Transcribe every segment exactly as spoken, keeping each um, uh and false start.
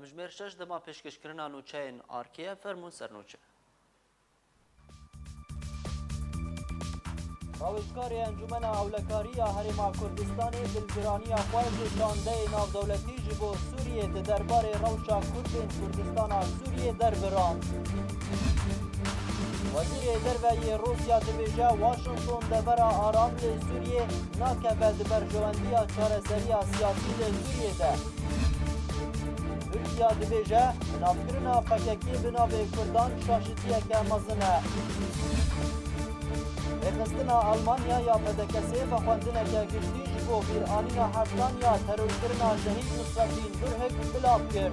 Hemjmêr şeş dema pêşkêşkirina nûçeyên arkê ye, fermûn ser nûçe. Rawêjkarê Encûmena Ewlekariya Herêma Kurdistanê dilgiraniya xwe ji şandeyê navdewletî ji bo Sûriyê di derbarê rewşa Kurdên Kurdistana Sûriyê derbirand. Wezîrê Derve yê Rûsya dibêje, Washington devera aram li Sûriyê nakeve di berjewendiya çareseriya siyasî li Sûriyê de. Tirkiye dibêje, binavkirina P K K bi navê Kurdan şaşitiyeke mezin e. Rêxistina Almanya ya P D K S vexwendineke giştî ji bo bîranîna heftan ya terorkirina Şehîd Nusretîn Durhik bilav kir.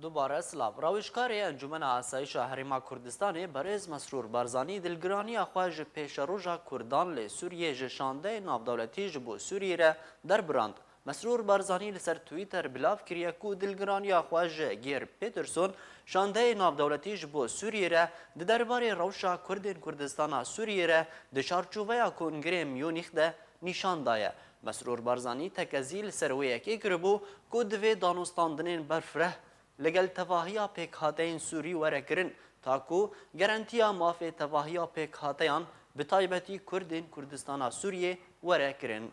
Dubare silav. Rawêjkarê Encûmena Asayîşa Herêma Kurdistanê berêz Mesrûr Barzanî dilgiraniya xwe ji pêşeroja Kurdan li Sûriyê ji şandeyê navdewletî ji bo Sûriyê re derbirand. Mesrûr Barzanî li ser Twitter bilav kiriye ku dilgiraniya xwe ji Geir Peterson, şandeyê navdewletî ji bo Sûriyê re di derbarê rewşa Kurdên Kurdistana Sûriyê re di çarçoveya Kongreyê Mûnîx de nîşan daye. Mesrûr Barzanî tekezî li ser wê yekê kiribû ku divê danûstandinên berfireh li gel tevahiya pêkhateyên Sûrî were kirin, ta ku garantiya mafê tevahiya pêkhateyan, bi taybetî Kurdên Kurdistana Sûriyê, were kirin.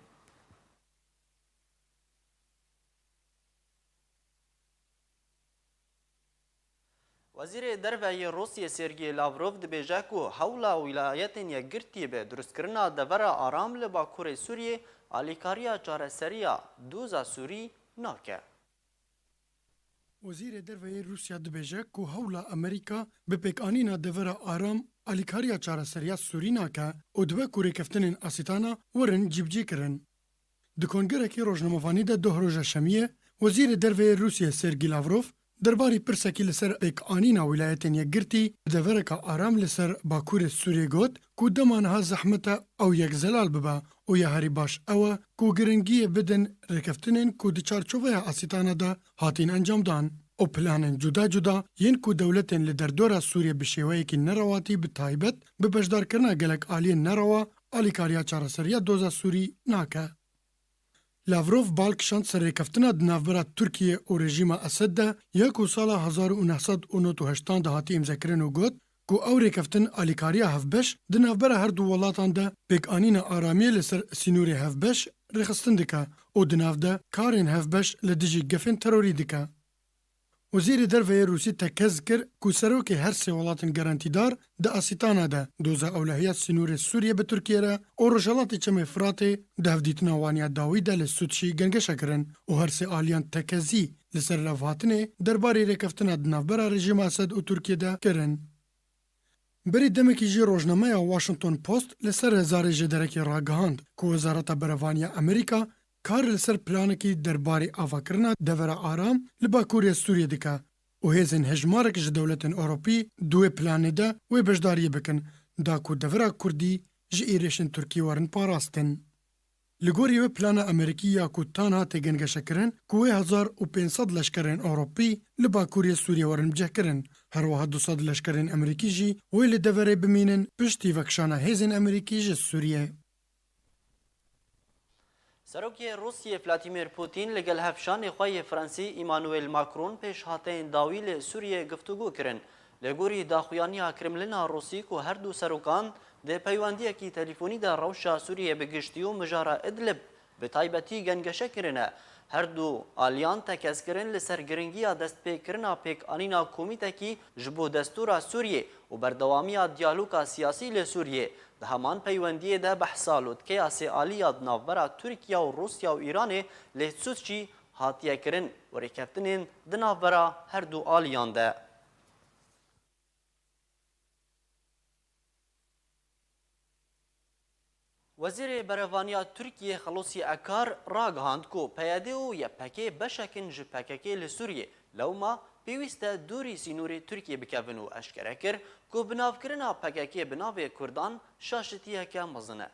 Wezîrê Derve yê Rûsiyê Sergey Lavrov dibêje ku hewla Wîlayetên Yekgirtî bi durustkirina devera aram li Bakurê Sûriyê alîkariya çareseriya doza Sûrî nake. Wezîrê Derve yê Rûsya dibêje ku hewla Amerîka bi pêkanîna devera aram alîkariya çareseriya Sûrî nake û dibe ku rêkeftinên Asîtana werin cîbicîkirin. Di kongerekî rojnamevanî de doh roja şemiyê, Wezîrê Derve yê Rûsiyê Sergî Lavrov derbarî pirsekî li ser pêkanîna Wîlayetên Yekgirtî bi devereka aram li ser Bakurê Sûriyê got ku dema niha zehmet e ew yek zelal bibe û ya herî baş ew e ku giringiyê bidin rêkeftinên ku di çarçoveya Asîtana de hatîn encamdan û planên cuda cuda yên ku dewletên li derdora Sûriyê bi şêweyekî nerewatî bi taybet bi beşdarkirina gelek aliyên nerewa alîkariya çareseriya doza Sûrî nake. Lavrov bal kişand ser rêkeftina di navbera Tirkiye û rejîma Esed de ya ku sala hezar û neh sed û nod û heştan de hatî îmzekirin û got ku ew rêkeftin alîkariya hevbeş di navbera her du welatan de pêkanîna aramiyê li ser sînorê hevbeş rêxistin dike û di nav de karên hevbeş li dijî gefên terorî dike. Wezîrê Derve yê Rûsî tekez kir ku serokê her sê welatên garantîdar di Asîtana de doza ewlehiya sînorê Sûriyê bi Tirkiye re û Rojhelatê Çemê Firatê di hevdîtina wan ya dawî de li Sûtçî gengeşe kirin û her sê aliyan tekezî li ser levhatinê derbarê rêkeftina di navbera rejîma Esed û Tirkiye de kirin. Berî demekî jî rojnameya Washington Post li ser hêzarê ji derekê ragihand ku Wezareta Berevaniya Amerîka kar li ser planekî derbarê avakirina devera aram li Bakurê Sûriyê dike û hêzên hejmarek ji dewletên Ewropî di wê planê de wê beşdariyê bikin, da ku devera Kurdî ji êrişên Tirkî werin parastin. Li gorî wê plana Amerîkî ya ku tanha tê gengeşekirin, ku wê hezar û pênc sed leşkerên Ewropî li Bakurê Sûriyê werin bicihkirin. Her wiha du sed leşkerên Amerîkî jî wê li deverê bimînin piştî vekişana hêzên Amerîkî ji Sûriyê. Serokê Rûsiyê Vladimir Putin li gel hevşanê xwe yê Fransî Emmanuel Macron pêşhateyên dawî li Sûriyê guftûgû kirin. Li gorî daxuyaniya Kremlina Rûsî ku her du serokan di peywendiyekî telefûnî de rewşa Sûriyê bi giştî û mijara Idlib bi taybetî gengeşe kirine, her du aliyan tekez kirin li ser giringiya destpêkirina pêkanîna komîtekî ji bo destûra Sûriyê û berdewamiya diyaloga siyasî li Sûriyê. Di heman peywendiyê de behsa lotkeya sê alî ya di navbera Tirkiye û Rûsya û Îranê lê Sûtçî hatiye kirin û rêkeftinên di navbera her du aliyan de. Wezîrê Berevaniya Tirkiyê Xelosî Ekar ragihand ku P Y D û Y P G beşek in ji P K K li Sûriyê, lewma pêwîst e dûrî sînorê Tirkiyê bikevin û eşkere kir ku binavkirina P K K bi navê Kurdan şaşitiyeke mezin e.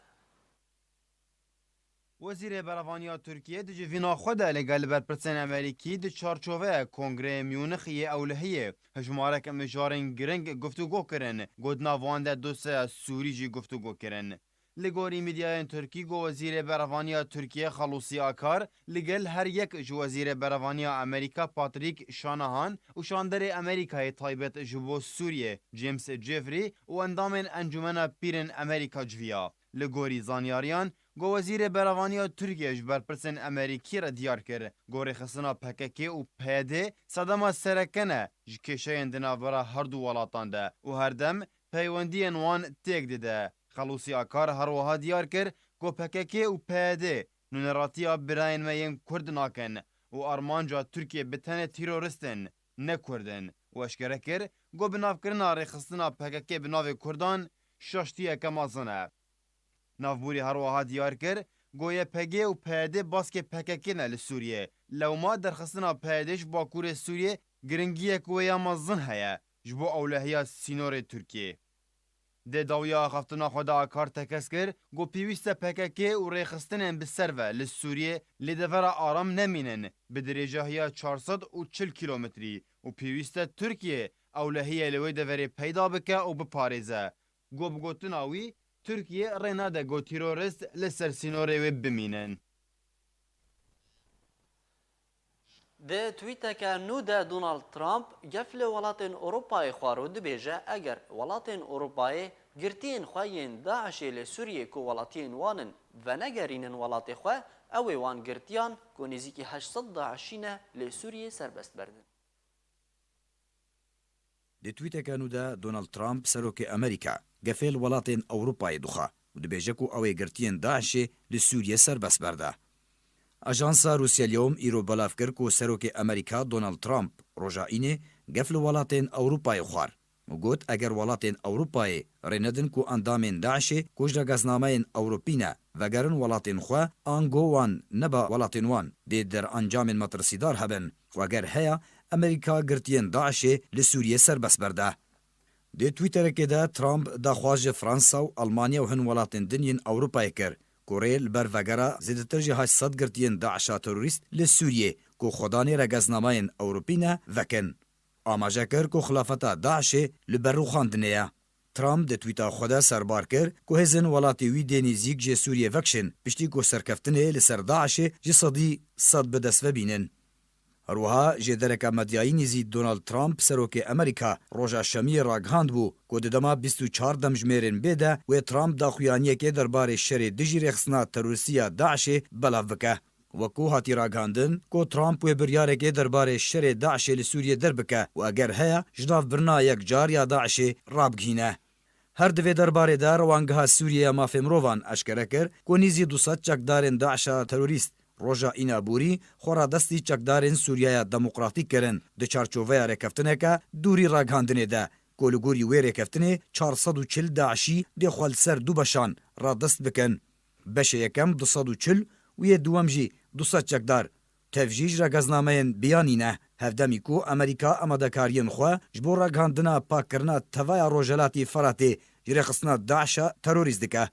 Wezîrê Berevaniya Tirkiyê di civîna xwe de li gel berpirsên Amerîkî di çarçoveya Kongreyê Mûnixê yê Ewlehiyê hejmarek mijarên giring guftûgo kirin, ku di nav wan de dosyeya Sûrî jî guftûgo kirin. Li gorî medyayên Tirkî, go Wezîrê Berevaniya Tirkiye Xelûsî Akar li gel her yek ji Wezîrê Berevaniya Amerîka Patrick Shanahan û şanderê Amerîkayê taybet ji bo Sûriyê James Jeffrey û endamên Encûmena Pîrên Amerîka civiya. Li gorî zanyariyan, go Wezîrê Berevaniya Tirkiye ji berpirsên Amerîkî re diyar kir, go rêxistina P K K û P Y D sedema sereke ne ji kêşeyên di navbera her du welatan de û her dem peywendiyên wan têk dide. Xelûsî Akar her wiha diyar kir ku P K K û P Y D nûneratiya birayên me yên Kurd nakin û armanca Tirkiyê bi tenê terorist in, ne Kurd in û eşkere kir ku binavkirina rêxistina P K K bi navê Kurdan şaştiyeke mezin e. Navbûrî her wiha diyar kir ku Y P G û P Y D baskê P K K ne li Sûriyê. Lewma derxistina P Y D ji Bakurê Sûriyê giringiyek wê ya mezin heye ji bo ewlehiya sînorê Tirkiyê. Di dawiya axaftina xwe de Akar tekez kir ku pêwîst e P K K û rêxistinên bi ser ve li Sûriyê li devera aram nemînin bi dirêjahiya çar sed û çil kîlometrî û pêwîst e Tirkiye ewlehiyê li wê deverê peyda bike û biparêze. Ku bi gotina wî, Tirkiye rê nade ku terorist li ser sînorê wê bimînin. Di twîteke nû de Donald Trump gef li welatên Ewropayê xwar û dibêje, eger welatên Ewropayê girtiyên xwe yên DAIŞê li Sûriyê ku welatiyên wan in venegerînin welatê xwe, ew ê wan girtiyan ku nêzîkî heşt sed DAIŞî ne li Sûriyê serbest berdin. Di twîteke nû de Donald Trump, serokê Amerîka, gefê li welatên Ewropayê dixwe û dibêje ku ew ê girtiyên DAIŞê li Sûriyê serbest berde. Ajansa Rûsya Lewm îro belav kir ku serokê Amerîka Donald Trump roja Înê gef li welatên Ewropayê xwar û got, eger welatên Ewropayê rê nedin ku endamên DAIŞê ku ji regeznameyên Ewropî ne vegerin welatên xwe, ango wan neba welatên wan dê derencamên metirsîdar hebin û eger heya, Amerîka girtiyên DAIŞê li Sûriyê serbest berde. Di Twitterekê de Trump daxwaz ji Fransa û Almanya û hin welatên din yên Ewropayê kir ku rê li ber vegera zêdetir ji heşt sed girtiyên DAIŞa terorîst li Sûriyê ku xwedanê regeznamayên Ewropî ne, vekin. Amaje kir ku xilafeta DAIŞê li ber rûxandinê ye. Trump di twîta xwe de serbar kir ku hêzên welatê wî dê nêzîk ji Sûriyê vekişin, piştî ku serkeftinê li ser DAIŞê ji sedî sed bi dest ve bînin. Her wiha jêdereke medyayî nêzî Donald Trump, serokê Amerîka, roja Şemiyê ragihand bû ku di dema bîst û çar demjimêrên bê de wê Trump daxuyaniyekê derbarê şerê dijî rêxistina terorîstî ya DAIŞê belav bike. Wekû hatî ragihandin ku Trump wê biryarekê derbarê şerê DAIŞê li Sûriyê derbike û eger heye, ji navbirina yekcar ya DAIŞê rabigihîne. Her di vê derbarê de Rewangeha Sûriyê ya Mafê Mirovan eşkere kir ku nîzî du sed çekdarên DAIŞa terorîst roja Îna borî xwe radestî çekdarên Sûriyeya Demokratîk kirin, di çarçoveya rêkeftineke dûrî ragihandinê de ku li gorî wê rêkeftinê çar sed û çil DAIŞî dê xwe li ser du beşan radest bikin. Beşê yekem du sed û çil û yê duwem jî du sed çekdar. Tev jî ji regeznameyên biyanî ne, hevdemî ku Amerîka amadekariyên xwe ji bo ragihandina pakkirina tevaya Rojhelatê Feratê ji rêxistina DAIŞa terorîst dike.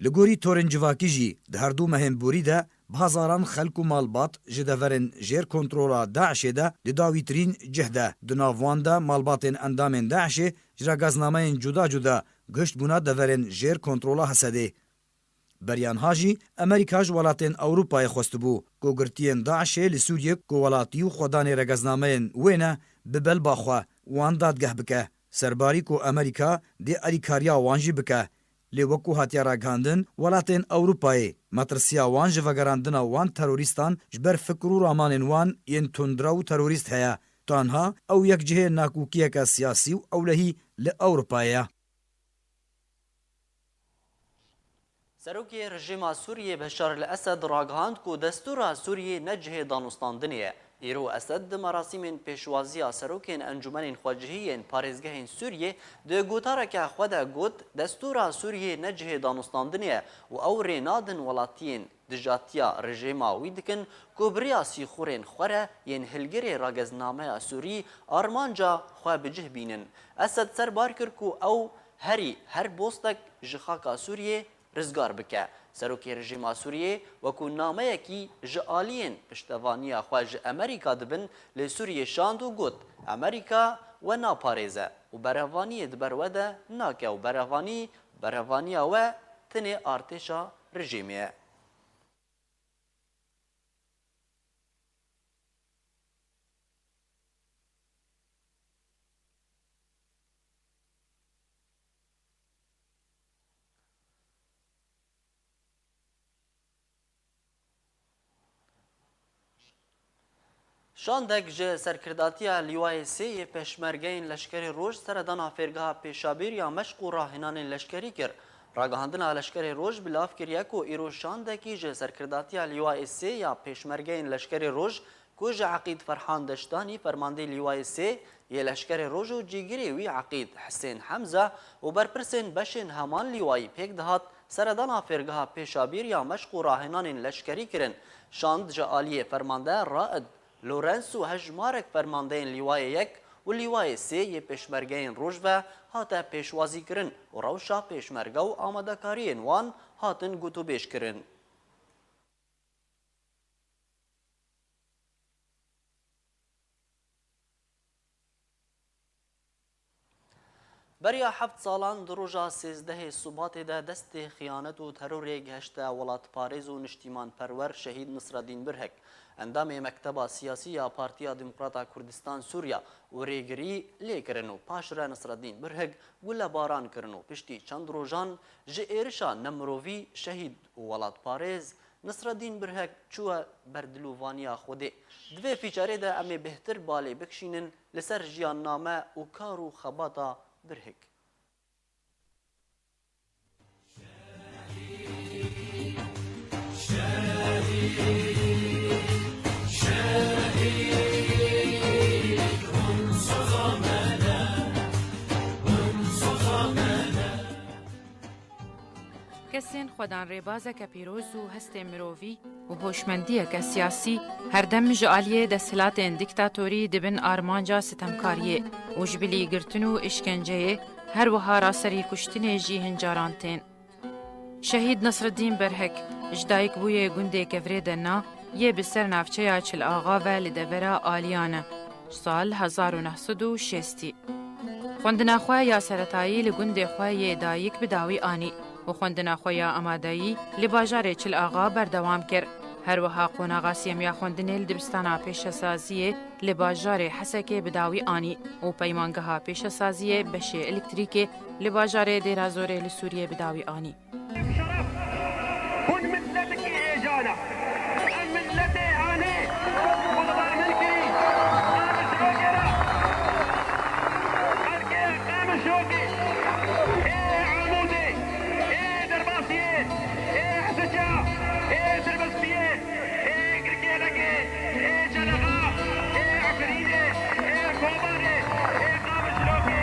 Li gorî torên civakî jî di her du mehên borî de bi hezaran xelk û malbat ji deverên jêr kontrola DAIŞê de di dawîtirîn cih de, di nav wan de malbatên endamên DAIŞê ji regeznameyên cuda cuda gihiştbûna deverên jêr kontrola Hesedê. Beriya niha jî Amerîka ji welatên Ewropayê xwestibû ku girtiyên DAIŞê li Sûriyê ku welatî û xwedanê regeznameyên wê ne, bi belba xwe wan dadgeh bike. Serbarî ku Amerîka dê alîkariya wan jî bike. Lê wekû hatiye ragihandin, welatên Ewropayê metirsiya wan ji vegerandina wan terorîstan ji ber fikir û ramanên wan yên tundrew û terorîst heye. Tanha ew yek cihê nakokiyeke siyasî û ewlehî li Ewropayê ye. Serokê rejîma Sûriyê Beşar el Esed ragihand ku destûra Sûriyê ne cihê danûstandinê ye. Îro Esed di merasîmên pêşwaziya serokên encûmenên xwecihî yên parêzgehên Sûriyê di gotareke xwe de got, destûra Sûriyê ne cihê danûstandinê ye û ew rê nadin welatiyên dijatiya rejîma wî dikin ku bi riya sîxurên xwe re yên hilgirê rageznameya Sûrî armanca xwe bi cih bînin. Esed serbar kir ku ew herî her bostek ji xaka Sûriyê rizgar bike. Serokê rejîma Sûriyê wekû nameyekî ji aliyên piştevaniya xwe ji Amerîka dibin li Sûriyê şand û got, Amerîka we naparêze û berevaniyê di ber we de nake û berevanî, berevaniya we tenê artêşa rejîmê ye. Şandek ji serkirdatiya Lîwayê sê yê Pêşmergeyên Leşkerê Roj seredana fêrgeha Pêşabîr ya meşq û rahênanên leşkerî kir. Ragihandina Leşkerê Roj bi lav kiriye ku îro şandekî ji serkirdatiya Lîwayê sê ya Pêşmergeyên Leşkerê Roj ku ji Eqîd Ferhan Deştanî, fermandê Lîwayê sê yê Leşkerê Roj û cîgirê wî Eqîd Hisên Hemze û berpirsên beşên heman lîwayî pêk dihat, seredana fêrgeha Pêşabîr ya meşq û rahênanên leşkerî kirin. Şand ji aliyê fermande Raid Lawrence û hejmarek fermandeyên Lîwayê yek û Lîwayê sê yê Pêşmergeyên Roj ve hate pêşwazîkirin û rewşa Pêşmerge û amadekariyên wan hatin gotûbêjkirin. Beriya heft salan di roja sêzdehê Sibatê de destê xiyanet û terorê gihişte welatparêz û niştîmanperwer şehîd Nisredîn Birhik, endamê Mekteba Siyasî ya Partiya Demokrata Kurdistan Sûriya û rêgirî lê kirin û paşre Nisredîn Birhik gulebaran kirin û piştî çend rojan ji êrişa nemirovî şehîd û welatparêz Nisredîn Birhek çûye ber dilovaniya Xwedê. Di vê fîçerê de em ê bêhtir balê bikişînin li ser jiyanname û kar û xebata Birhek. Kesên xwedan rêbazeke pîroz û hestê mirovî û hoşmendiyeke siyasî herdem ji aliyê desthilatên dîktatorî dibin armanca sitemkariyê û ji bilî girtin û îşkenceyê, her wiha raserî kuştinê jî hin caran tên. Şehîd Nesreddîn Berhek ji dayikbûyê gundê Kevrê Dena yê bi ser navçeya Çil Axa ve li devera Aliyan e. Sal hezar û neh sed û şêstî. Xwendina xwe ya seretayî li gundê xwe yê dayik bi dawî anî û xwendina xwe ya amadeyî li bajarê Çil Axa berdewam kir. Her wiha qonaxa sêyem ya xwendinê li dibistana pêşesaziyê li bajarê Hesekê bi dawî anî û peymangeha pêşesaziyê beşê elektrîkê li bajarê Dêrazorê li Sûriyê bi dawî anî. Şeref. Hûn mileteke êcan e. Em miletê anê. Xwe li bar min kirî. Qamişlokê re. Xelkê Qamişlokê. Ê Amûdê. Ê Derbasiyê. Ê Hesica. Ê Dirbestiyê. Ê Girkêlekê. Ê Çelexa. Ê Efrînê. Ê Kobanê. Ê Qamişlokê.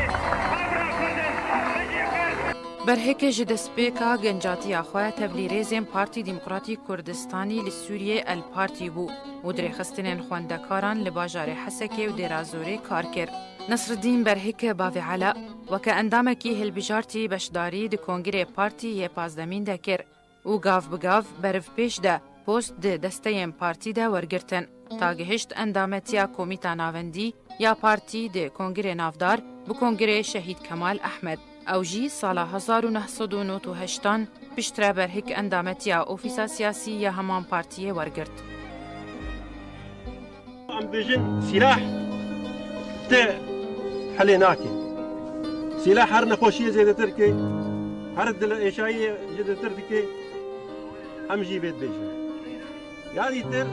Xabra Kurd in. Vecî Kurd. Berheke ji destpêka gencatiya xwe tevlî rêzên Partî Demokratîk Kurdistanî li Sûriyê El Partî bû û di rêxistinên xwendekaran li bajarê Hesekê û Dêrazorê kar kir. Nesreddîn Berheke Bavê Ela weke endamekî hilbijartî beşdarî di Kongirê Partî yê pazdemîn de kir û gav bi gav berivpêş de post di desteyên partî de wergirtin, ta gihişt endametiya Komîta Navendî ya partî di Kongirê Navdar bi Kongirê Şehîd Kemal Ehmed. Ew jî sala hezar û neh sed û nod û heştan piştre berhik endametiya ofîsa siyasî ya heman partiyê wergirt. Em dibêjin sîlah te helê nake. Sîlah her nexweşiyê zêdetir ke, her dil êşayiyê zêdetir dike, em jî vê dibêjin. Ya dîtir,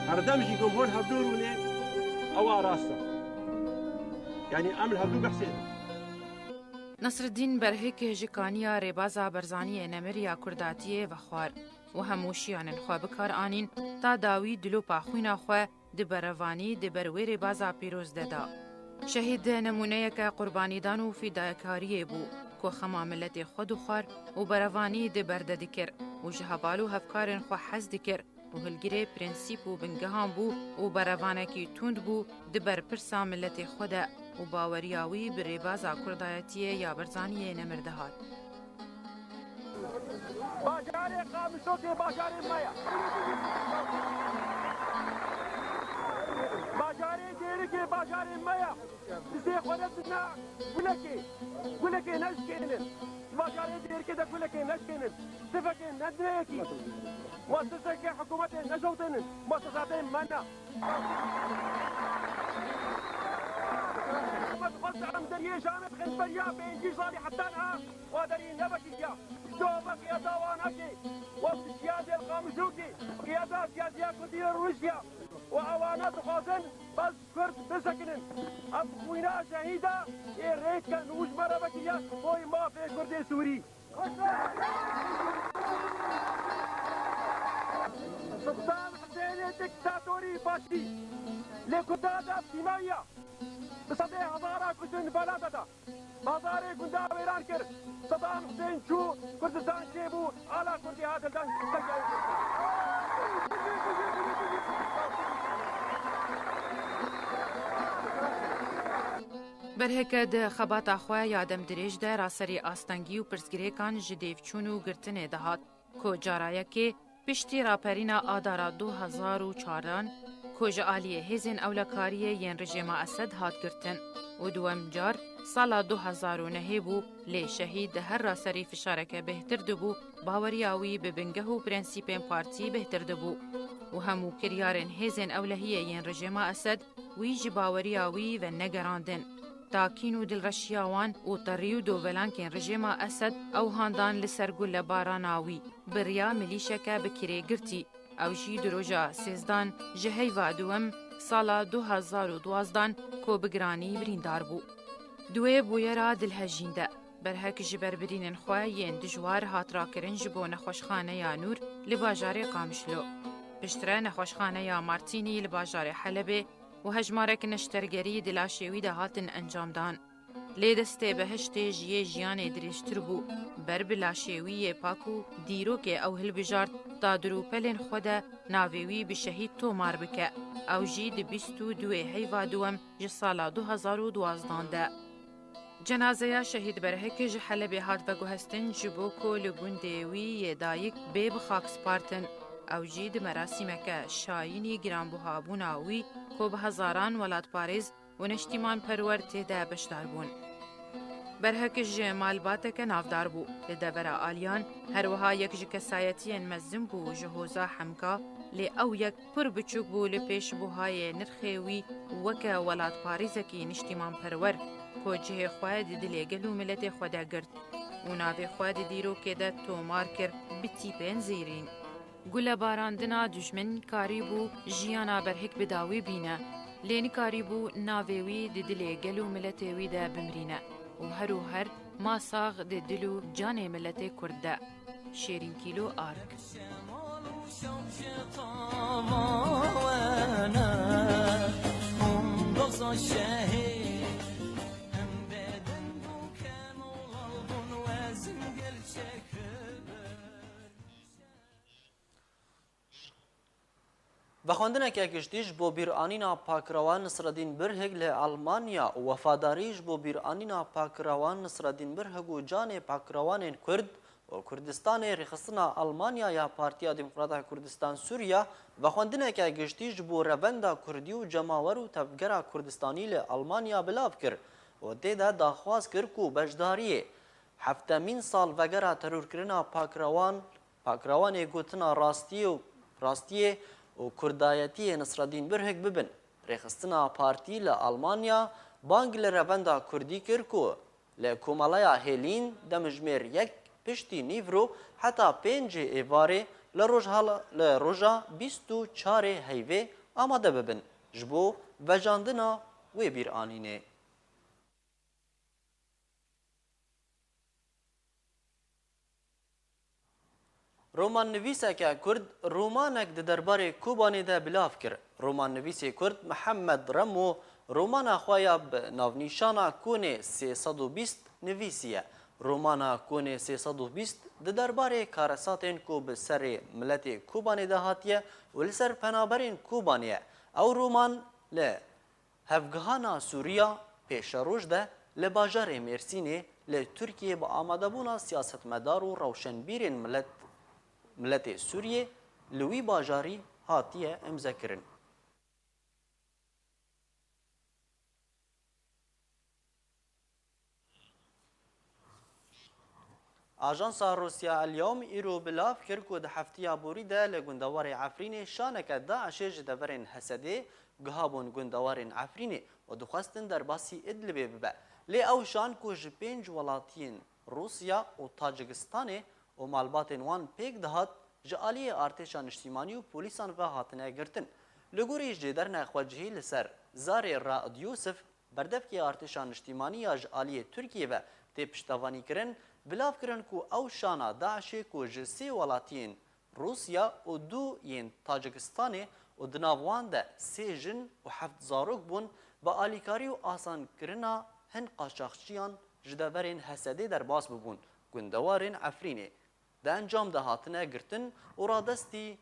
herdem jî ku em hol hevdû rûnê, ew a rast e. Yanî em li hevdû behsê ne. Nesreddîn Berhik ji kaniya rêbaza Barzaniyê nemir ya kurdatiyê vexwar û hemû şiyanên xwe bi kar anîn ta dawî dilopa xwîna xwe di berevanî di ber wê rêbaza pîroz de da. Şehîd nemûneyeke qurbanîdan û fîdakariyê bû ku xema miletê xwe dixwar û berevanî di ber de dikir û ji heval û hevkarên xwe hez dikir û hilgirê prensîp û bingehan bû û berevanekî tund bû di berpirsa miletê xwe de û baweriya wî bi rêbaza kurdayetiyê ya Barzaniyê nemir dihat. Bajarê Qamişokê bajarê me ye. Bajarê Dêrikê bajarê me ye. Dizê xwe de dina gulekê. Gulekê ne ji kê ne. Bajarê Dêrikê de gulekê neşkênin, sifekê nedineyekî, muasseseke hikûmetê neşewtênin, muassesatê me ne. Me dixwest em deriyê Şamê bixin beriya pêncî salî heta niha wa derî nevekiriya. Ji dova qiyada Wanakê, wa pişiya Dêl Qamişokê, qiyada siyasiya Kurdî ya Rûsya û ewana dixwazin bes Kurd bisekinin. Ev xwîna şehîda ê rêken û ji me re vekiriya ji bo mafê Kurdê Sûrî. Sultan Husênê diktatorî faşî lê Kurda da tîmayiya. Bi sedê hezara kuştin bela de da. Bazarê gunda wêran kir. Sedam Husên çû, Kurdistan çêbû, ala Kurdî hat hildan. Berheke di xebata xwe ya demdirêj de raserî astengî û pirsgirêkan ji dêvçûn û girtinê dihat, ku cara yekê piştî raperîna Adara du hezar û çaran, ku ji aliyê hêzên ewlekariyê yên rejêma Esed hat girtin û duwem car sala du hezar û nehê bû, lê şehîd di her raserî fişareke bêhtir dibû, baweriya wî bi bingeh û prensîpên partî bêhtir dibû û hemû kiryarên hêzên ewlehiyê yên rejêma Esed wî ji baweriya wî venegerandin. Takîn û dilreşiya wan û terî û dovelankên rejêma Esed ew handan li ser gulebarana wî bi riya milîşeke bi kirê girtî. Ew jî di roja sêzdan ji heyva duwem sala du hezar û duwazdan ku bi giranî birîndar bû. Di wê bûyera dilhejîn de, Berhek ji ber birînên xwe yên dijwar hat rakirin ji bo nexweşxaneya Nûr li bajarê Qamişlo. Piştre nexweşxaneya Martînî li bajarê Helebê û hejmarek neştergerî di laşê wî de hatin encamdan. Lê destê behiştê ji yê jiyanê dirêjtir bû. Ber bi laşê wî yê pak û dîrokê ew hilbijart, ta di rûpelên xwe de navê wî bi şehîd tomar bike. Ew jî di bîst û duwê heyva duwem ji sala du hezar û duwazdan de. Cenazeya şehîd Berhekê ji Helebê hat veguhestin, ji bo ku li gundê wî yê dayik bê bi xak spartin. Ew jî di merasîmeke şayînî giranbuhabûna wî ku bi hezaran welatparêz û neştîmanperwer tê de beşdar bûn. Berhek ji malbateke navdar bû. Li devera aliyan her wiha yek ji kesayetiyên mezin bû ji hoza Hemka, lê ew yek pir biçûk bû li pêş buhayê nirxê wî weke welatparêzekî niştîmanperwer, ku cihê xwe di dilê gel û miletê xwe de girt û navê xwe di dîrokê de tomar kir bi tîpên zêrîn. Gulebarandina dijmin karîbû jiyana Berhik bi dawî bîne, lê nikarîbû navê wî di dilê gel û miletê wî de bimrîne û her û her ma sax di dil û canê miletê Kurd de. Şêrîn Kîlo, Ark. Vexwendineke giştî ji bo bîranîna pakrewan Nisredîn Birhig li Almanya û wefadarî ji bo bîranîna pakrewan Nisredîn Birhig û canê pakrewanên Kurd û Kurdistanê rêxistina Almanya ya Partiya Demokrata Kurdistan Sûriya vexwendineke giştî ji bo revenda Kurdî û cemawer û tevgera Kurdistanî li Almanya belav kir û tê de daxwaz kir ku beşdariyê heftemîn salvegera terorkirina pakrewan Pakrewanê gotina rastiyê û rastiyê û kurdayetiyê Nisredîn Birhik bibin. Rêxistina partî li Almanya bang li revenda kurdî kir ku li Komeleya Hêlîn demjimêr yek piştî nîvro heta pêncê êvarê li rojhala, li roja bîst û çarê heyvê amade bibin ji bo vejandina wê bîranînê. Romannivîseke Kurd romanek di derbarê Kobanê de bilav kir. Romannivîsê Kurd Mihemed Remo romana xwe ya bi navnîşana Konê sê sed û bîst nivîsiye. Romana Konê sê sed û bîst di derbarê karesatên ku bi serê miletê Kobanê de hatiye û li ser penaberên Kobanê ye. Ew roman li Hevgihana Sûriya Pêşeroj de li bajarê Mêrsînê li Tirkiyê bi amadebûna siyasetmedar û rewşenbîrên milet, miletê Sûriyê li wî bajarî hatiye îmzekirin. Ajansa Rûsya El Yewm îro bi lav kir ku di heftiya borî de li gundewarê Efrînê şaneke DAIŞê ji deverên Hesedê gihabûn gundewarên Efrînê û dixwestin derbasî Idlibê bibe. Lê ew şan ku ji pênc welatiyên Rûsya û Tacikistanê û malbatên wan pêk dihat, ji aliyê artêşa niştîmanî û polîsan ve hatine girtin. Li gorî jêderine xwecihî li ser Zarê Raid Yûsif, berdevkê artêşa niştîmanî ya ji aliyê Tirkiyê ve tê piştevanîkirin, bilav kirin ku ew şana DAIŞê ku ji sê welatiyên Rûsya û du yên Tacikistanê û di nav wan de sê jin û heft zarok bûn, bi alîkarî û asankirina hin qaçaxçiyan ji deverên Hesedê derbas bibûn, gundewarên Efrînê di encam de hatine girtin û radestî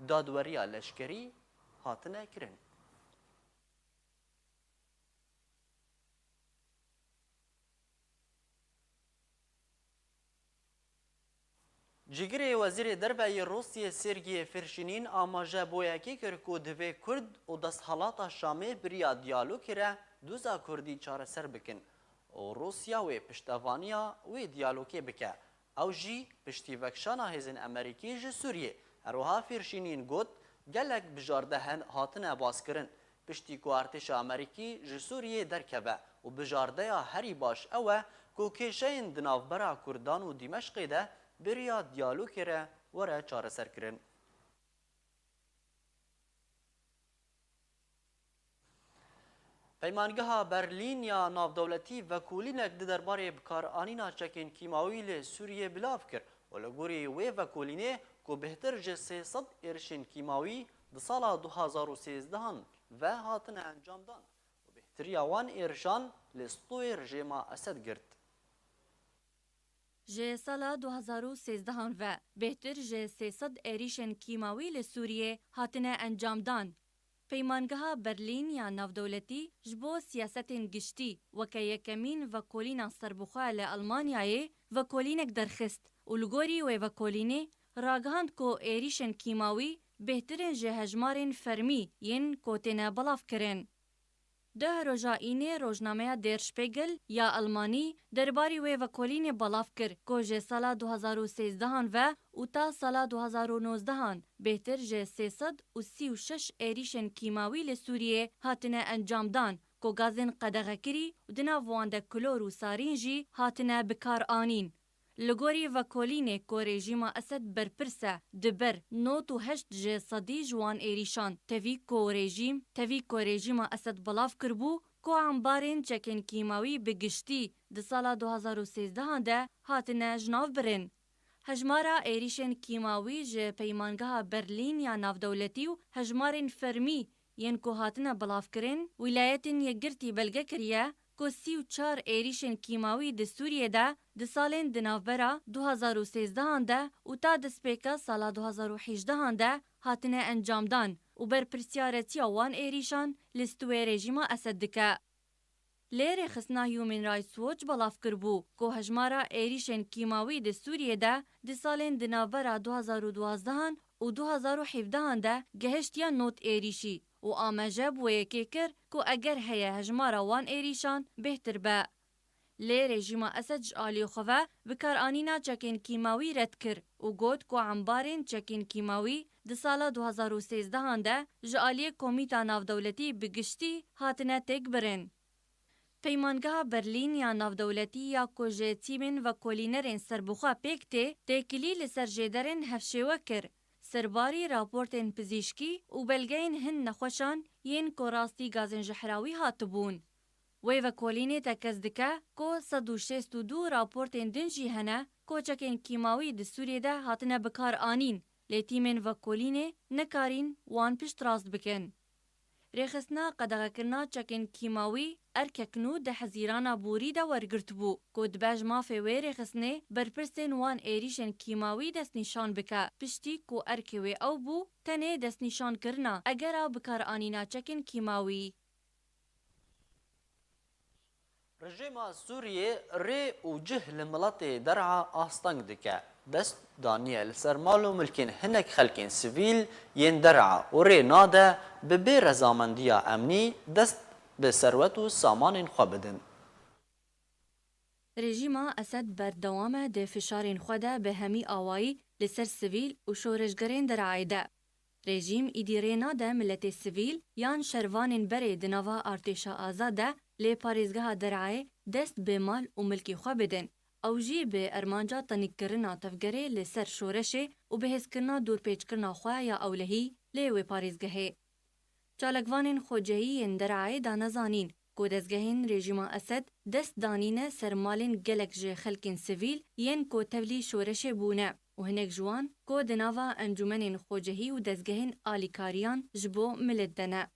dadweriya leşkerî hatine kirin. Cîgirê Wezîrê Derve yê Rûsiyê Sergiyê Fêrşînîn amaje bo yekê kir ku divê Kurd û desthelata Şamê bi riya diyalogê re doza Kurdî çareser bikin û Rûsya wê piştevaniya wê diyalogê bike. Ew jî piştî vekişana hêzên Amerîkî ji Sûriyê. Her wiha Fêrşînîn got, gelek bijarte hen hatine baskirin. Piştî ku artêşa Amerîkî ji Sûriyê derkeve û bijardeya herî baş ew e ku kêşeyên di navbera Kurdan û Dîmeşqê de bi riya diyalogê re were çareserkirin. Peymangeha Berlîn ya navdewletî vekolînek di derbarê bikaranîna çekên kîmawî li Sûriyê bilav kir û li gorî wê vekolînê ku bêhtir ji sê sed êrişên kîmawî di sala du hazar û sêzdehan ve hatine encamdan û bêhtiriya wan êrişan li stûyê rejîma Esed girt. Ji sala du hazar û sêzdehan ve bêhtir ji sê sed êrîşên kîmawî li Sûriyê hatine encamdan. Peymangeha Berlîn ya navdewletî ji bo siyasetên giştî weke yekemîn vekolîna serbixwe li Elmanyayê vekolînek derxist û li gorî wê vekolînê ragihand ku êrîşên kîmawî bêhtir in ji hejmarên fermî yên ku têne belavkirin. Duh roja înê rojnameya Der Spiegel ya Elmanî derbarî wê vekolînê belav kir ku ji sala du hazar û sêzdehan ve û ta sala du hazar û nozdehan bêhtir ji sê sed û sî û şeş êrîşên kîmawî li Sûriyê hatine encamdan ku gazên qedexekirî û di nav wan de klor û sarîn jî hatine bikaranîn. Li gorî vekolînê ku rejîma Esed berpirs e, di ber nod û heşt ji sedî ji wan êrîşan tevî ku rejîm, tevî ku rejîma Esed belav kiribû ku embarên çekên kîmawî bi giştî di sala du hazar û sêzdehan de hatine ji nav birin. Hejmara êrîşên kîmawî ji Peymangeha Berlîn ya navdewletî û hejmarên fermî yên ku hatine belavkirin, Wîlayetên Yekgirtî belge kiriye ku sî û çar êrîşên kîmawî di Sûriyê de di salên di navbera du hazar û sêzdehan de û ta destpêka sala du hazar û hejdehan de hatine encamdan û berpirsiyaretiya wan êrîşan li stûyê rejîma Esed dike. Lê rêxistina Human Rights Watch belav kiribû ku hejmara êrîşên kîmawî di Sûriyê de di salên di navbera du hazar û duwazdehan û du hazar û hevdehan de gehiştiye nod êrîşî û amaje bi wê yekê kir ku eger heye hejmara wan êrîşan bêhtir be. Lê rejîma Esed ji aliyê xwe ve bikaranîna çekên kîmawî red kir û got ku embarên çekên kîmawî di sala du hazar û sêzdehan de ji aliyê Komîta Navdewletî bi giştî hatine têkbirin. Peymangeha Berlîn ya navdewletî ya ku ji tîmên vekolînerên serbixwe pêk tê, têkilî li ser jêderên hevşêwe kir, serbarî raportên pizîşkî û belgeyên hin nexweşan yên ku rastî gazên jehrawî hatibûn. Wê vekolînê tekez dike ku sed û şêst û du raportên din jî hene ku çekên kîmawî di Sûriyê de hatine bikaranîn, lê tîmên vekolînê nekarîn wan piştrast bikin. Rêxistina qedexekirina çekên kîmawî erkek nû di Hezîrana borî de wergirtibû ku dibe ji mafê wê rêxistinê berpirsên wan êrîşên kîmawî destnîşan bike, piştî ku erkê wê ew bû tenê destnîşankirina egera bikaranîna çekên kîmawî. Rejîma Sûriyê rê û cih li miletê Der'a asteng dike. Dest daniye li ser mal û milkên hinek xelkên sivîl yên Der'a û rê nade bi bê rezamendiya emnî dest bi serwet û samanên xwe bidin. Rejîma Esed berdewam e di fişarên xwe de bi hemî awayî li ser sivîl û şoreşgerên Derayê de. Rejîm îdî rê nade miletê sivîl yan şervanên berê di nava artêşa azad de lê parêzgeha Derayê dest bi mal û milkê xwe bidin. Ew jî bi armanca tenîkkirina tevgerê li ser şoreşê û bihêzkirina dorpêçkirina xwe ya ewlehî lê wê parêzgehê. Çalakvanên xwecehî yên Derayê dane zanîn ku dezgehên rejîma Esed dest danîne ser malên gelek ji xelkên sivîl yên ku tevlî şoreşê bûne û hinek ji wan ku di nava encûmenên xwecehî û dezgehên alîkariyan ji bo milet de ne.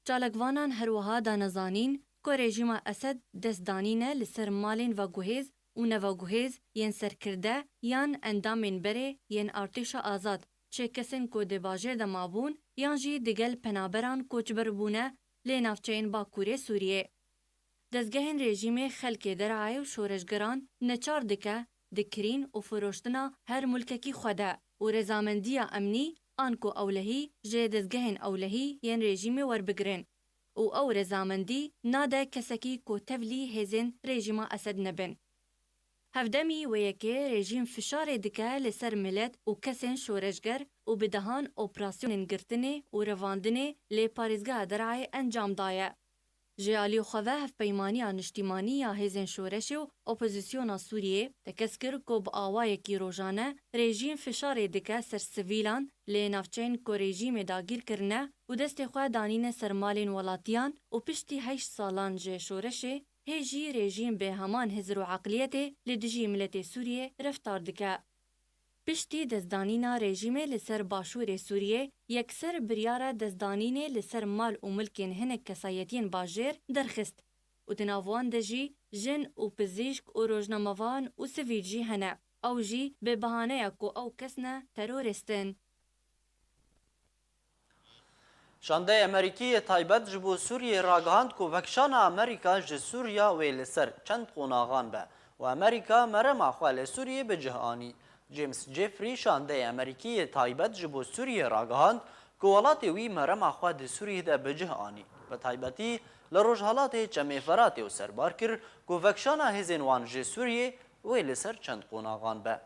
Çalakvanan her wiha dane zanîn ku rejîma Esed dest danîne li ser malên veguhêz û neveguhêz yên serkirde yan endamên berê yên artêşa azad, çi kesên ku di bajêr de mabûn yan jî digel penaberan koçber bûne lê navçeyên Bakurê Sûriyê. Dezgehên rejîmê xelkê Derayê û şoreşgeran neçar dike di kirîn û firoştina her mulkekî xwe de û rezamendiya emnî anku ewlehî ji dezgehên ewlehî yên rejîmê werbigirin û ew rezamendî nade kesekî ku tevlî hêzên rejîma Esed nebin. Hevdemî wê yekê rejîm fişarê dike li ser milet û kesên şoreşger û bi dehan operasyonên girtinê û revandinê li parêzgeha Derayê encam daye. Ji alî xwe ve Hevpeymaniya Niştîmanî ya Hêzên Şoreşê û Opozisyona Sûriyê tekez kir ku bi awayekî rojane rejîm fişarê dike ser sivîlan lê navçeyên ku rejîmê dagîr kirine û destê xwe danîne ser malên welatiyan û piştî heşt salan ji şoreşê hê jî rejîm bi heman hizir û eqliyetê li dijî miletê Sûriyê reftar dike. Piştî destdanîna rejîmê li ser başûrê Sûriyê, yekser biryara destdanînê li ser mal û milkên hinek kesayetiyên bajêr derxist û di nav wan de jî jin û pizîşk û rojnamevan û sivîl jî hene. Ew jî bi bahaneya ku ew kes ne terorîst in. Şandeyê Amerîkî yê taybet ji bo Sûriyê ragihand ku vekişana Amerîka ji Sûriya wê li ser çend qonaxan be û Amerîka merema xwe li Sûriyê bi cih anî. James Jeffrey, şandeyê Amerîkî yê taybet ji bo Sûriyê ragihand ku welatê wî merema xwe di Sûriyê de bi cih anî. Bi taybetî li Rojhelatê Çemê Feratê û serbar kir ku vekişana hêzên wan ji Sûriyê wê li ser çend qonaxan be.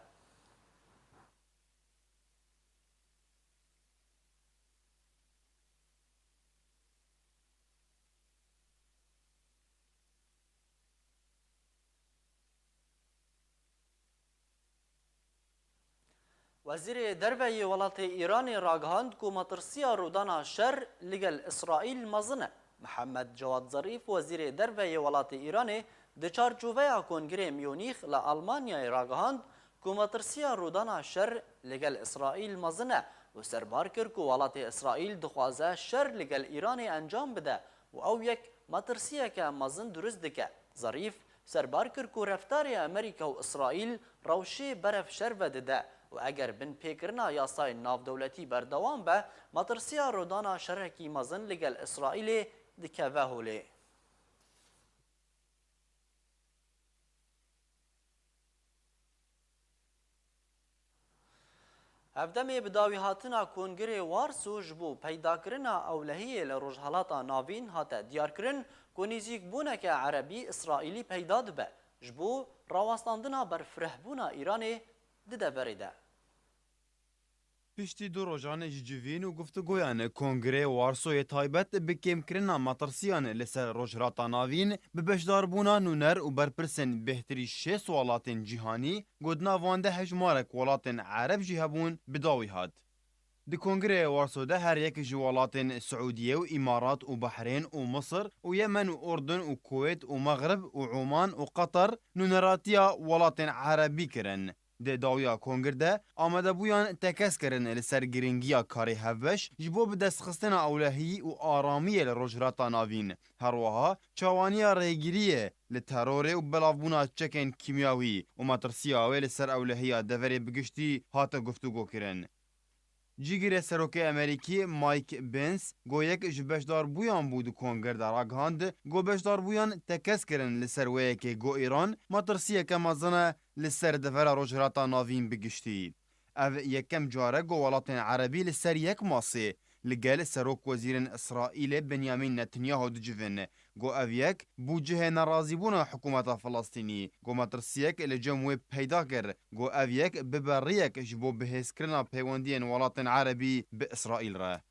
Wezîrê Derve yê welatê Îranê ragihand ku matirsiya rûdana şer li gel Îsraîl mezin e. Mihemed Cewad Zerîf, Wezîrê Derve yê welatê Îranê, di çarçoveya Kongrê Mûnîx li Almanyayê ragihand ku matirsiya rûdana şer li gel Îsraîl mezin e û serbar kir ku welatê Îsraîl dixwaze şer li gel Îranê encam bide û ew yek metirsiyeke mezin dirust dike. Zerîf serbar kir ku reftarê Amerîka û Îsraîl rewşê berev şer vedide û eger binpêkirina yasayên navdewletî berdewam be, metirsiya rûdana şerekî mezin li gel Îsraîlê dikeve holê. Hevdemê bi dawîhatina Kongrê Warso ji bo peydakirina ewlehiyê li Rojhelata Navîn hate diyarkirin ku nêzîkbûneke erebî-îsraîlî peyda dibe ji bo rawestandina berfirehbûna Îranê di deverê de. Piştî du rojan ji civîn û guftûgoyan, Kongrê Warsoyê taybet bi kêmkirina metirsiyan li ser Rojhilata Navîn bi beşdarbûna nûner û berpirsên bêhtirî şêst welatên cîhanî, ku di nav wan de hejmarek welatên ereb jî hebûn, bi dawî hat. Di Kongrê Warso de her yek ji welatên Siûdiye û Îmarat û Behrên û Misir û Yemen û Urdun û Kuwêt û Mexrib û Oman û Qatar nûneratiya welatên erebî kirin. Di dawiya kongir de amadebûyan tekez kirin li ser girîngiya karê hevbeş ji bo bi destxistina ewlehiyî û aramiyê li Rojhilata Navîn, her wiha çawaniya rêgiriyê li terorê û belavbûna çekên kîmyawî û metirsiya wê li ser ewlehiya deverê bi giştî hate guftûgokirin. Cîgirê Serokê Amerîkî Mike Pence, ku yek ji beşdarbûyan bû di kongir de, ragihand, ku beşdarbûyan tekez kirin li ser wê yekê ku Îran metirsiyeke mezin e li ser devera Rojhilata Navîn bi giştî. Ev yekem car e ku welatên erebî li ser yek masê li gel Serokwezîrên Îsraîlê Benyamîn Netanyahu dicivin. Got ev yek bû cihê nerazîbûna hikûmeta Filistînî. Got metirsiyek li cem wê peyda kir. Got ev yek bibe riyek ji bo bihêzkirina peywendiyên welatên Erebî bi Îsraîl re.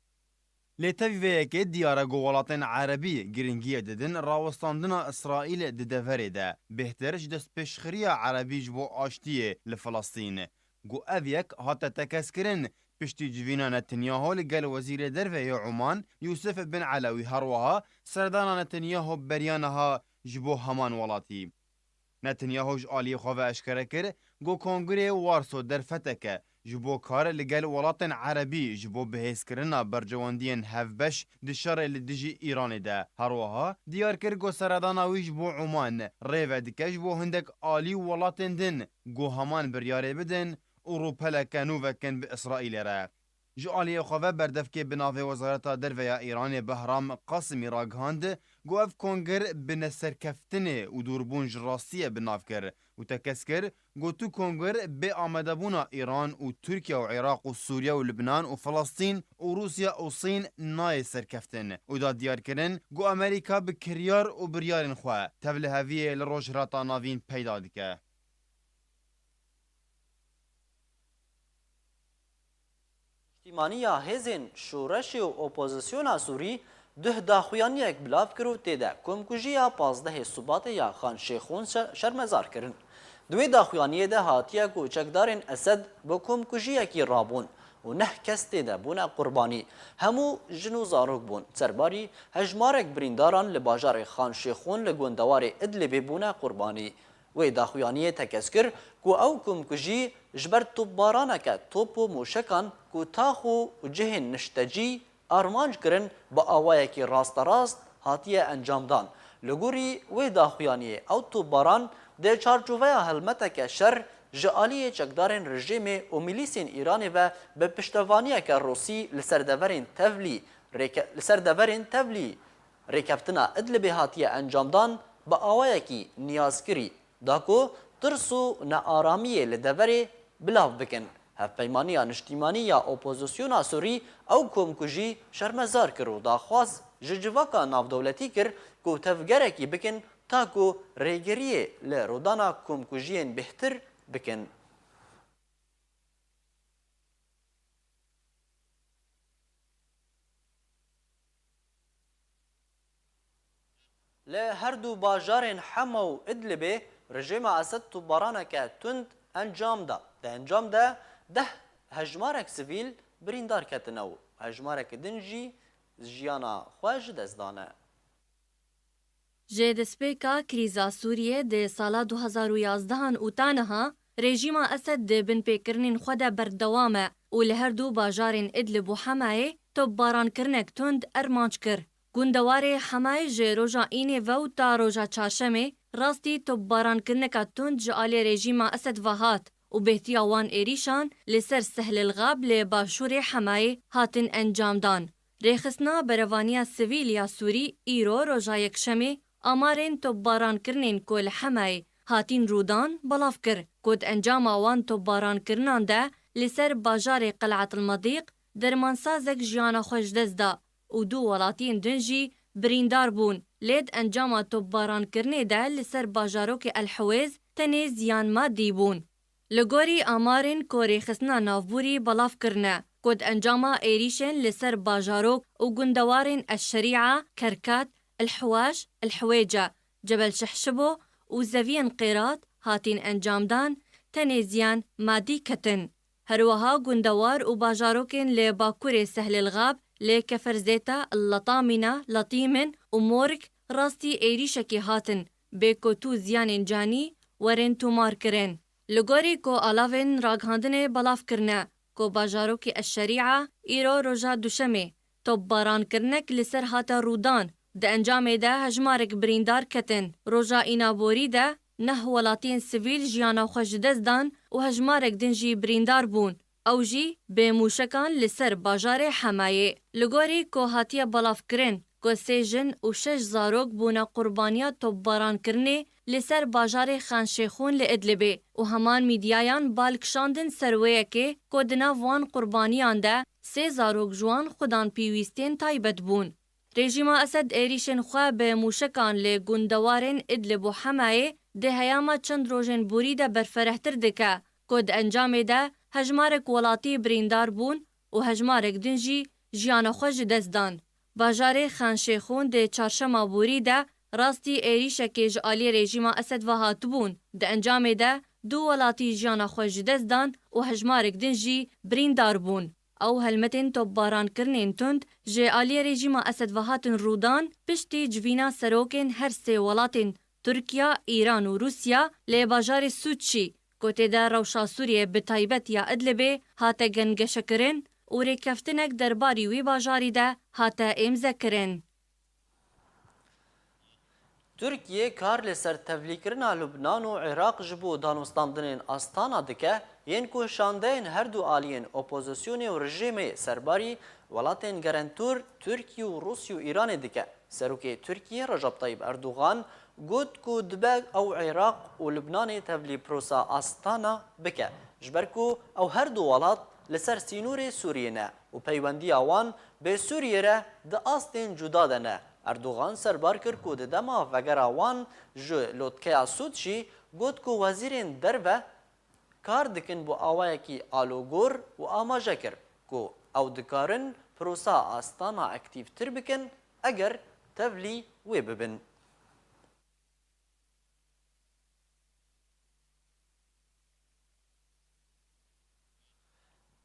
Lê tevî vê yekê diyar e ku welatên Erebî girîngiyê didin rawestandina Îsraîlê di deverê de, bêhtir ji destpêşxeriya Erebî ji bo aştiyê li Filistîn. Ku ev yek hate tekez kirin piştî civîna Netanyahu li gel Wezîrê Derve yê Oman, Yûsif bin Elewî, her wiha seredana Netanyahu beriya niha ji bo heman welatî. Netanyahu ji aliyê xwe ve eşkere kir ku Kongreyê Warso derfetek e ji bo kar li gel welatên Erebî ji bo bihêzkirina bercewendiyên hevbeş di şerê li dijî Îranê de. Her wiha diyar kir ku seredana wî ji bo Oman rê vedike ji bo hindek alî û welatên din ku heman biryarê bidin û rûpeleke nû vekin bi Îsraîlê re. Ji aliyê xwe ve berdevkê bi navê Wezareta Derve ya Îranê Behram Qasimî ragihand ku ev konger bi neserkeftinê û dûrbûn ji rastiyê bi nav kir û tekez kir ku tu konger bê amadebûna Îran û Tirkiye û Iraq û Sûriye û Libnan û Filistîn û Rûsya û Sîn nayê serkeftin û da diyar kirin ku Amerîka bi kiryar û biryarên xwe tevliheviyê li Rojhilata Navîn peyda dike. Niştîmaniya Hêzên Şoreşê û Opozisyona Sûrî duh daxuyaniyek bilav kir û tê de komkujiya pazdehê Sibatê ya Xan Şêxûn şe-, şermezar kirin. Di wê daxuyaniyê de hatiye ku çekdarên Esed bi komkujiyekî rabûn û neh kes tê de bûne qurbanî. Hemû jin û zarok bûn. Serbarî hejmarek birîndaran li bajarê Xan Şêxûn li gundewarê Idlibê bûne qurbanî. Wê daxuyaniyê tekez kir ku ew komkujî ji ber topbaraneke top û mûşekan ku tax û cihên niştecî armanc kirin, bi awayekî rasterast hatiye encamdan. Li gorî wê daxuyaniyê, ew topbaran di çarçoveya helmeteke şer ji aliyê çekdarên rejîmê û milîsên Îranê ve bi piştevaniyeke Rûsî li ser deverên tevlî rêke-, li ser deverên tevlî rêkeftina Idlibê hatiye encamdan, bi awayekî niyazkirî da ku tirs û nearamiyê li deverê bilav bikin. Hevpeymaniya Niştîmanî ya Opozisyona Sûrî ew komkujî şermezar kir û daxwaz ji civaka navdewletî kir ku tevgerekî bikin ta ku rêgiriyê li rûdana komkujiyên bêhtir bikin. Li her du bajarên Hema û Idlibê rejîma Esed topbaraneke tund encam da. Di encam de deh hejmarek sivîl birîndar ketine û hejmarek din jî jiyana xwe ji dest dane. Ji destpêka krîza Sûriyê di sala du hazar û yazdehan û ta niha, rejîma Esed di binpêkirinên xwe de berdewam e û li her du bajarên Idlib û Hemayê topbarankirinek tund armanc kir. Gundewarê Hemayê ji roja Înê ve û ta roja Çarşemê rastî topbarankirineka tund ji alî rejîma Esed ve hat û bêhtiya wan êrîşan li ser Sehlil Xab li başûrê Hemayê hatin encamdan. Rêxistina Berevaniya Sivîl ya Sûrî îro roja Yekşemê amarên topbarankirinên ku li Hemayê hatîn rûdan belav kir ku di encama wan topbarankirinan de li ser bajarê Qel'atil Medîq dermansazek jiyana xwe ji dest da û du welatiyên din jî birîndar bûn, lê di encama topbarankirinê de li ser bajarokê El Hiwêz tenê ziyan madî bûn. Li gorî amarên ku Rêxistina Navborî belav kirine, ku di encama êrîşên li ser bajarok û gundewarên El Şerîa, Kerkat, El Hiwaş, El Hiwêce, Cebel Şehşibo û zeviyên Qêrat hatîn encamdan, tenê ziyan madî ketin. Her wiha gundewar û bajarokên li bakurê Sehlêl Xab, li Keferzêta, Letamîna, Latîmin û Morg rastî êrîşekî hatin bê ku tu ziyanên canî werin tûmar kirin. Li gorî ku alavên ragihandinê belav kirine ku bajarokê Eşşerîa îro roja Duşemê topbarankirinek li ser hate rûdan, di encamê de hejmarek birîndar ketin. Roja Înaborî de neh welatiyên sivîl jiyana xwe ji dest dan û hejmarek din jî birîndar bûn. Ew jî bi mûşekan li ser bajarê Hemayê. Li gorî ku hatiye belavkirin ku sê jin û şeş zarok bûne qurbaniya topbarankirinê li ser bajarê Xan Şêxûn li Idlibê û heman mîdyayan bal kişandin ser wê yekê ku di nav wan qurbaniyan de Sê zarok ji wan xwe dan pêwîstên taybet bûn. Rejîma Esed êrîşên xwe bi mûşekan li gundewarên Idlib û Hemayê di heyama çend rojên borî de berferehtir dike, ku di encamê de hejmarek welatî birîndar bûn û hejmarek din jî jiyana xwe ji dest dan. Bajarê Xan Şêxûn di çarşema borî de rastî êrîşekê ji aliyê rejîma Esed ve hatibûn. Di encamê de du welatî jiyana xwe ji dest dan û hejmarek din jî birîndar bûn. Ew helmetên topbarankirinên tund ji aliyê rejîma Esed ve hatin rûdan, piştî civîna serokên her sê welatên Tirkiya, Îran û Rûsya li bajarê Sûçî, ku tê de rewşa Sûriyê bi taybet ya Idlibê hate gengeşekirin û rêkeftinek derbarî wî bajarî de hate êmzekirin. Tirkiye kar li ser tevlîkirina Lubnan û Iraq ji bo danûstandinên Astana dike, yên ku şandeyên her du aliyên opozisyonê û rejîmê serbarî welatên gerentûr Tirkiye û Rûsya û Îranê dike. Serokê Tirkiye Recep Tayyip Erdogan got ku dibe ew Iraq û Lubnanê tevlî prosa Astana bike, ji ber ku ew her du welat li ser sînorê Sûriyê ne û peywendiya wan bi Sûriyê re di astên cuda de ne. Erdogan serbar kir ku di dema vegera wan ji lotkeya Sûçî got ku wezîrên derve kar dikin bo awayekî alogor û amaje kir ku ew dikarin prosa Astana aktîftir bikin eger tevlî wê bibin.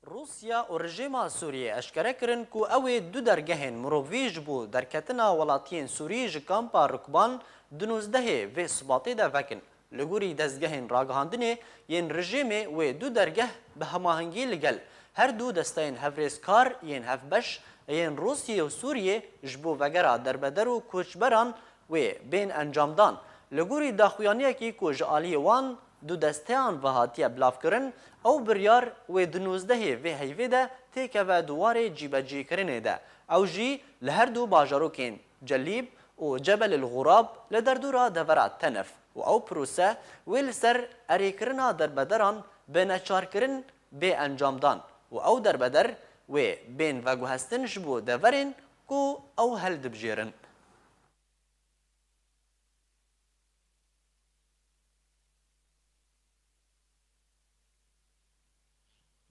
Rûsya û rejîma Sûriyê eşkere kirin ku ew ê du dergehên mirovî ji bo derketina welatiyên Sûrî ji kampa Rukban di nûzdehê vê Sibatê de vekin. Li gorî dezgehên ragihandinê yên rejîmê wê du dergeh bi hemahengî li gel her du desteyên hevrêzkar yên hevbeş yên Rûsiyê û Sûriyê ji bo vegera derbeder û koçberan wê bên encamdan. Li gorî daxuyaniyekî ku ji aliyê wan du desteyan ve hatiye bilavkirin, ew biryar wê di nûzdehê vê heyvê de têkeve di warê cîbecîkirinê de. Ew jî li her du bajarokên Celîb û Cebel el Xurab li derdora devera Tenef û ew prose wê li ser erêkirina derbederan bi neçarkirin bê encamdan û ew derbeder wê bên veguhestin ji bo deverên ku ew hildibijêrin.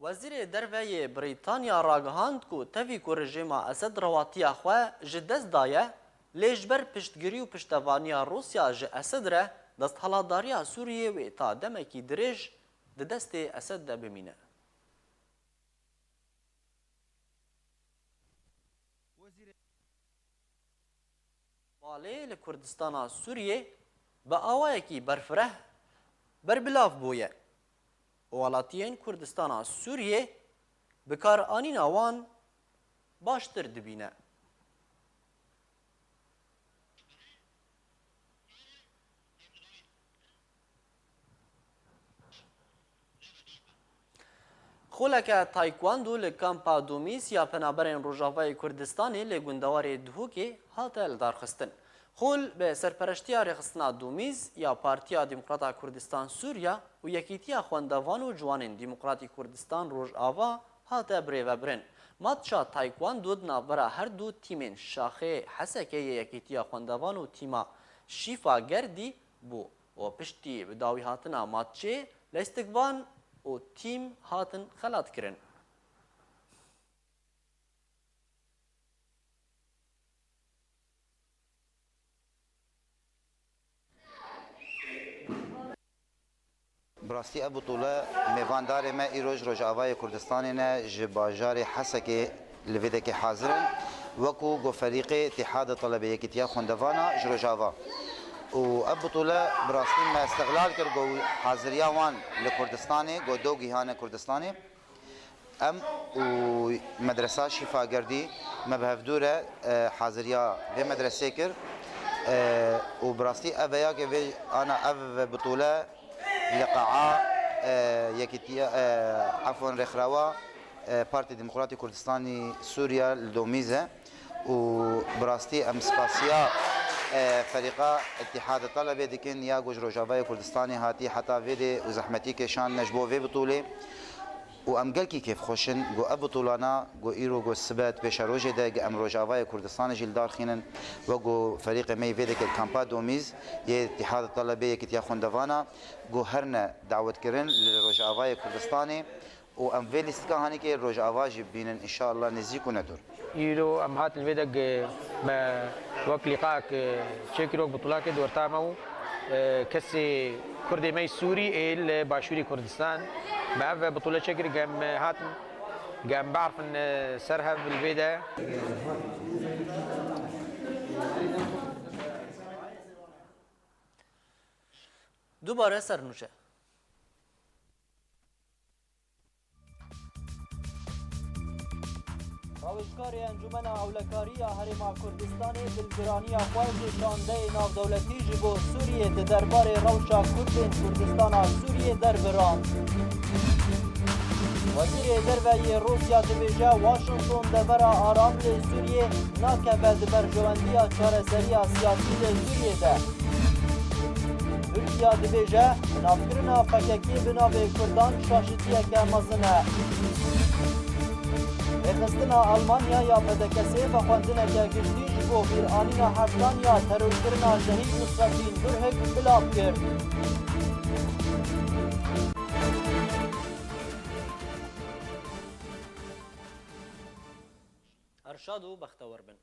Wezîrê Derve yê Brîtanya ragihand ku tevî ku rejîma Esed rewatiya xwe ji dest daye, lê ji ber piştgirî û piştevaniya Rûsya ji Esed re desthilatdariya Sûriyê wê ta demekî dirêj di destê Esed de bimîne. Malê li Kurdistana Sûriyê bi awayekî berfireh berbilav bûye. Welatiyên Kurdistana Sûriyê bikaranîna wan baştir dibîne. Xoleke taekwondo li kampa Domîz ya Penaberên Rojavayê Kurdistanê li gundewarê Duhokê hate lidarxistin. Xol bi serpereştiya Rêxistina Domîz ya Partiya Demokrata Kurdistan Sûriya û Yekîtiya Xwendevan û Ciwanên Demokratî Kurdistan Rojava hate birêvebirin. Matça taekwondo di navbera her du tîmên şaxê Hesekê yê Yekîtiya Xwendevan û tîma Şîfa Gerdî bû û piştî bi dawîhatina matçê, leystikvan û tîm hatin xelatkirin. Bi rastî ev butûle mêvandarê me îro ji Rojavayê Kurdistanê ne, ji bajarê Hesekê li vê dekê hazir in. Wekû ku ferîqê Îtîhada Telebê Yekîtiya Xwendevana ji Rojava. Û ev butûle bi rastî me îstixlal kir ku haziriya wan li Kurdistanê, ku do gihane Kurdistanê. Em û medresa Şîfagerdî me bi hevdû re, e, haziriya vê medresê kir. E, û bi rastî ev veya ke vê ana ev butûle liqaa, e, yekîtiya, e, efwan rêxirawa, e, Partî Demokratî Kurdistanî Sûriya li Domîz e. Û bi rastî em spasiya, e, ferîqa Îtîhada Telebê dikin ya ku ji Rojavayê Kurdistanê hatî heta vê dê û zehmetî kêşandine ji bo vê butûlê. Û em gelkî kêfxweş in ku ev bitûlana ku îro ku sibe di pêşerojê de ku em Rojavayê Kurdistanê jî li dar xînin, wek ku ferîqê me yê vê deke li kampa Domîz yê Îtîhada Talebê Yekîtiya Xwendevana ku herne dawetkirin li Rojavayê Kurdistanê û em vê lîstika hanîkê Rojava jî bibînin, înşallah nêzîk û ne dûr. Îro em hatin vê de, e, me wek lîqak, e, çêkir, wek bitûlakê di orta me û, e, kesê Kurdê me yê Sûrî ê li Başûrê Kurdistan. Me ev bitûle çêkir, gem hatin, gem biarfin, e, ser hev li vê de. Dubare ser nûçe. Rawêjkarê Encûmena Ewlekariya Herêma Kurdistanê dilgiraniya xwe ji şandeyê navdewletî ji bo Sûriyê di derbarê rewşa Kurdên Kurdistana Sûriyê derbirand. Wezîrê Derve yê Rûsya dibêje Washington devera aram li Sûriyê nakeve di berjewendiya çareseriya siyasî li Sûriyê de. Tirkiya dibêje, binavkirina P K K bi navê Kurdan şaşitiyeke mezin e. Rêxistina Almanya ya P D K S vexwendineke giştî ji bo bîranîna heftaniya terorkirina Şehîd Nusretîn Durhik bila kir. Her şad û bextewar bin.